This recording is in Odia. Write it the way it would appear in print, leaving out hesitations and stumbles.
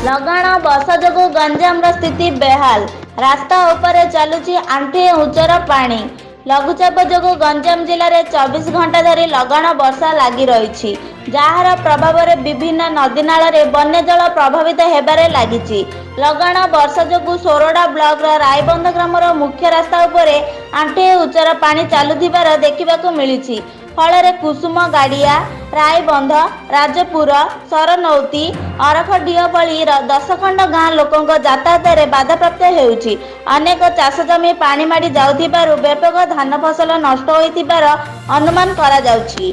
ଲଗାଣ ବର୍ଷା ଯୋଗୁଁ ଗଞ୍ଜାମର ସ୍ଥିତି ବେହାଲ। ରାସ୍ତା ଉପରେ ଚାଲୁଛି ଆଣ୍ଠୁଏ ଉଚ୍ଚର ପାଣି। ଲଘୁଚାପ ଯୋଗୁଁ ଗଞ୍ଜାମ ଜିଲ୍ଲାରେ 24 ଘଣ୍ଟା ଧରି ଲଗାଣ ବର୍ଷା ଲାଗି ରହିଛି, ଯାହାର ପ୍ରଭାବରେ ବିଭିନ୍ନ ନଦୀନାଳରେ ବନ୍ୟାଜଳ ପ୍ରଭାବିତ ହେବାରେ ଲାଗିଛି। ଲଗାଣ ବର୍ଷା ଯୋଗୁଁ ସୋରଡ଼ା ବ୍ଲକର ରାଇବନ୍ଧ ଗ୍ରାମର ମୁଖ୍ୟ ରାସ୍ତା ଉପରେ ଆଣ୍ଠୁଏ ଉଚ୍ଚର ପାଣି ଚାଲୁଥିବାର ଦେଖିବାକୁ ମିଳିଛି। ଫଳରେ କୁସୁମ ଗାଡ଼ିଆ, ରାଇବନ୍ଧ, ରାଜପୁର, ସରନୌତି, ଅରଖଡିହ ଭଳି 10 ଖଣ୍ଡ ଗାଁ ଲୋକଙ୍କ ଯାତାୟାତରେ ବାଧାପ୍ରାପ୍ତ ହେଉଛି। ଅନେକ ଚାଷ ଜମି ପାଣି ମାଡ଼ି ଯାଉଥିବାରୁ ବ୍ୟାପକ ଧାନ ଫସଲ ନଷ୍ଟ ହୋଇଥିବାର ଅନୁମାନ କରାଯାଉଛି।